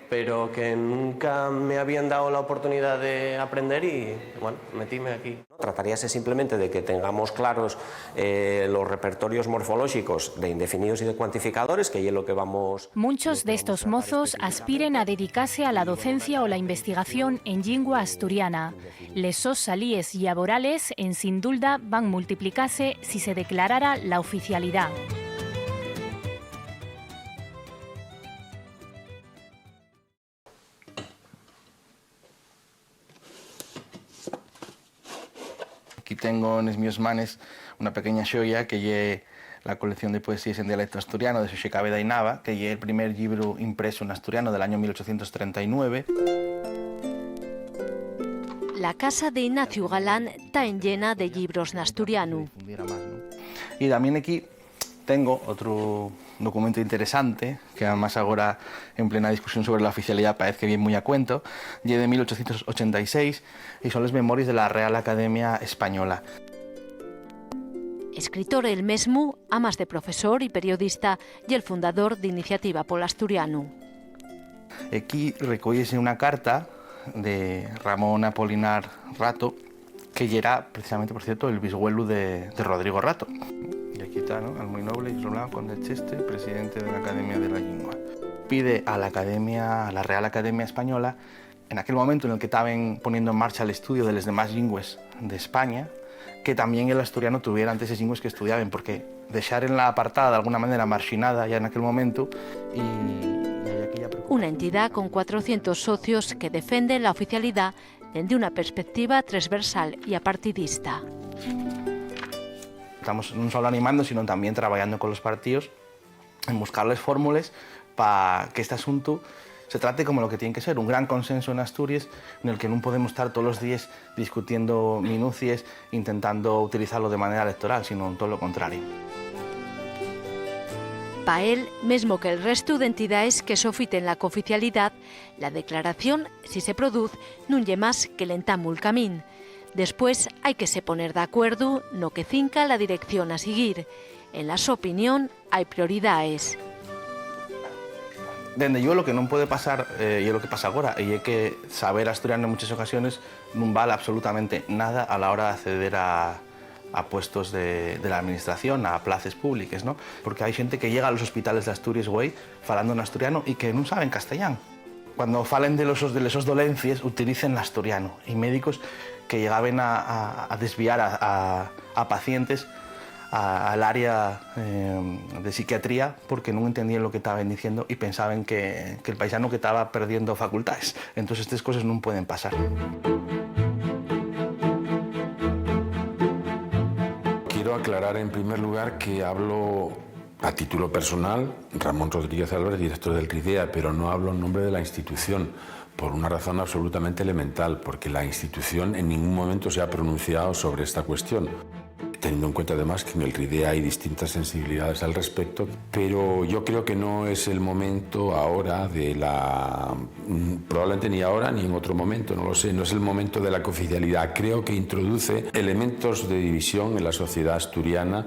pero que nunca me habían dado la oportunidad de aprender y, bueno, metíme aquí. Trataríase simplemente de que tengamos claros, eh, los repertorios morfolóxicos de indefinidos y de cuantificadores, que ye lo que vamos... Munchos d'estos mozos aspiren a dedicase a la docencia o la investigación en llingua asturiana. Les sos salíes llaborales, ensin dulda, van multiplicase si se declarara la oficialidá. Aquí tengo nes mios manes una pequeña xoya que ye la colección de poesíes en dialecto asturiano de Xosé Caveda y Nava, que ye el primer llibru impresu n'asturiano del año mil ochocientos trenta y nueve. La casa de Ignacio Galán ta enllena de llibros n'asturianu. Y tamién aquí tengo otru documento interesante, que además agora en plena discusión sobre la oficialidá paez que vien mui a cuento, ye de mil ochocientos ochenta y seis y son les memories de la Real Academia Española. Escritor el mesmu, amás de profesor y periodista, ye el fundador d'Iniciativa pol Asturianu. Equí recóyese una carta de Ramón Apolinar Rato, que yera precisamente, por cierto, el bisgüelu de, de Rodrigo Rato. Y aquí ta, ¿no? Al muy noble Isroblán Conde Cheste, presidente de la Academia de la Llingua. pide a la Academia, a la Real Academia Española, en aquel momento en el que taben poniendo en marcha l'estudiu de les demás llingües d'España, que tamién el asturiano tuviera ente eses llingües que estudiaben, porque dexárenla apartada, d'alguna manera marxinada, yá en aquel momentu, y, y había aquella preocupación. Una entidá con cuatrocientos socios que defende la oficialidá dende una perspectiva tresversal y apartidista. Estamos non solo animando, sino tamién trabayando con los partíos en buscar les fórmules pa que este asuntu se trate como lo que tien que ser, un gran consenso en Asturies, nel que nun podemos tar tolos díes discutiendo minucies, intentando utilizalo de manera electoral, sino todo lo contrario. Pa él, mesmo que'l restu d'entidaes que sofiten la cooficialidá, la declaración, si se produz, nun ye más que l'entamu'l camín. Después, hai que se poner d'acuerdu no que cinca la dirección a siguir. En la so opinión, hai prioridaes. Dende llueu, lo que nun puede pasar, eh, ye lo que pasa agora, y ye que saber asturiano en muchas ocasiones nun val absolutamente nada a la hora d'acceder a, a puestos de, de la administración, a places públiques, ¿no? Porque hai xente que llega a los hospitales d'Asturies güei falando n'asturiano y que nun saben castellán. Cuando falen de los, de les sos dolencies, utilicen l'asturiano. Y médicos que llegaben a, a, a desviar a, a, a pacientes a, al área, eh, de psiquiatría porque nun entendíen lo que taben diciendo y pensaben que, que'l paisanu que taba perdiendo facultaes. Entós, estes coses nun pueden pasar. Quiero aclarar, en primer lugar, que hablo a título personal, Ramón Rodríguez Álvarez, director del RIDEA, pero no hablo en nombre de la institución, por una razón absolutamente elemental, porque la institución en ningún momento se ha pronunciado sobre esta cuestión. Teniendo en cuenta, además, que en el RIDEA hay distintas sensibilidades al respecto, pero yo creo que no es el momento ahora de la, mm, probablemente ni ahora ni en otro momento, no lo sé, no es el momento de la cooficialidad. Creo que introduce elementos de división en la sociedad asturiana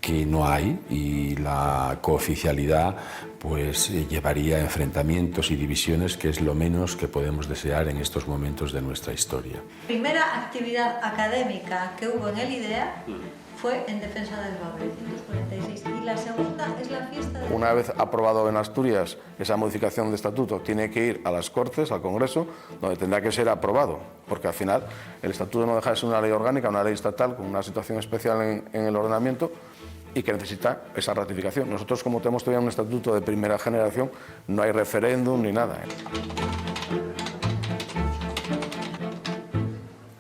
que no hay, y la cooficialidad, pues, eh, llevaría a enfrentamientos y divisiones, que es lo menos que podemos desear en estos momentos de nuestra historia. Primera actividad académica que hubo en el IDEA fue en defensa del Bab, mil novecientos cuarenta y seis, y la segunda es la fiesta de... Una vez aprobado en Asturias esa modificación de estatuto, tiene que ir a las Cortes, al Congreso, donde tendrá que ser aprobado, porque al final el estatuto no deja de ser una ley orgánica, una ley estatal con una situación especial en, en el ordenamiento y que necesita esa ratificación. Nosotros, como tenemos todavía un estatuto de primera generación, no hay referéndum ni nada, ¿eh?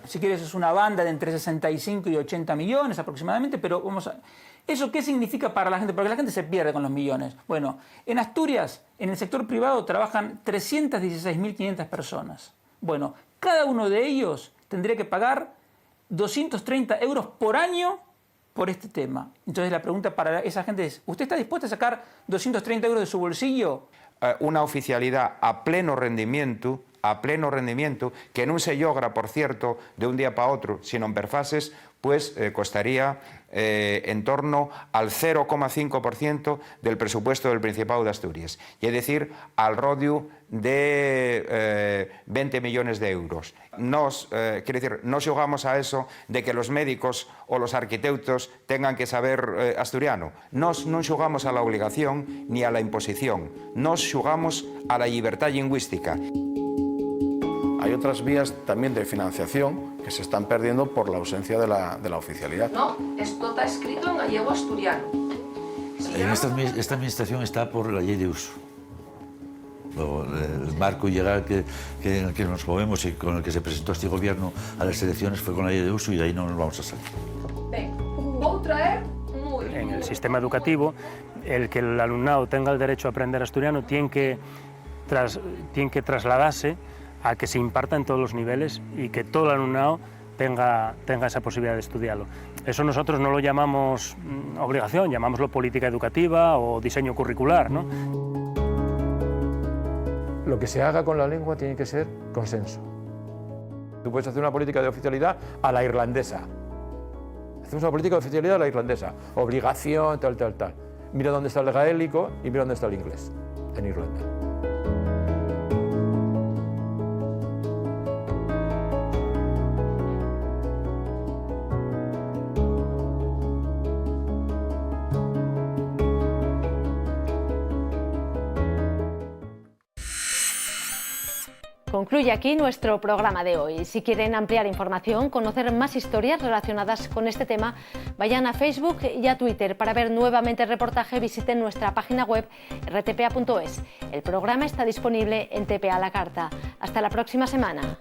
Si quieres, es una banda de entre sesenta y cinco y ochenta millones aproximadamente, pero vamos a, ¿eso qué significa para la gente? Porque la gente se pierde con los millones. Bueno, en Asturias, en el sector privado, trabajan trescientas dieciséis mil quinientas personas. Bueno, cada uno de ellos tendría que pagar doscientos treinta euros por año por este tema. Entonces, la pregunta para esa gente es, ¿usted está dispuesta a sacar doscientos treinta euros de su bolsillo? Eh, una oficialidá a pleno rendimientu, a pleno rendimientu, que nun se llogra, por cierto, de un día pa otru, sino en per fases, pues, eh, costaría, eh, en torno al cero coma cinco por ciento del presupuesto del Principáu d'Asturies, ye dicir, al rodiu de, eh, venti millones d'euros. Nós, eh, quiero decir, no xugamos a eso de que los médicos o los arquiteutos tengan que saber, eh, asturiano. Nós nun xugamos a la obligación ni a la imposición. Nós xugamos a la llibertá llingüística. Hay otras vías también de financiación que se están perdiendo por la ausencia de la, de la oficialidad. No, esto está escrito en gallego asturiano. Si En ya esta no admi-, esta administración está por la ley de uso. Lo, el marco legal que, que, en el que nos movemos y con el que se presentó este gobierno a las elecciones fue con la ley de uso y de ahí no nos vamos a salir. Ben, vou traer mui... En el sistema educativo, el que el alumnado tenga el derecho a aprender asturiano tiene que tras-, tiene que trasladarse a que se imparta en todos los niveles y que todo el alumnado tenga, tenga esa posibilidad de estudiarlo. Eso nosotros no lo llamamos, mm, obligación, llamámoslo política educativa o diseño curricular, ¿no? Lo que se haga con la lengua tiene que ser consenso. Tú puedes hacer una política de oficialidad a la irlandesa. Hacemos una política de oficialidad a la irlandesa. Obligación, tal, tal, tal. Mira dónde está el gaélico y mira dónde está el inglés en Irlanda. Concluye aquí nuestro programa de hoy. Si quieren ampliar información, conocer más historias relacionadas con este tema, vayan a Facebook y a Twitter. Para ver nuevamente el reportaje, visiten nuestra página web r t p a punto es. El programa está disponible en T P A a la carta. Hasta la próxima semana.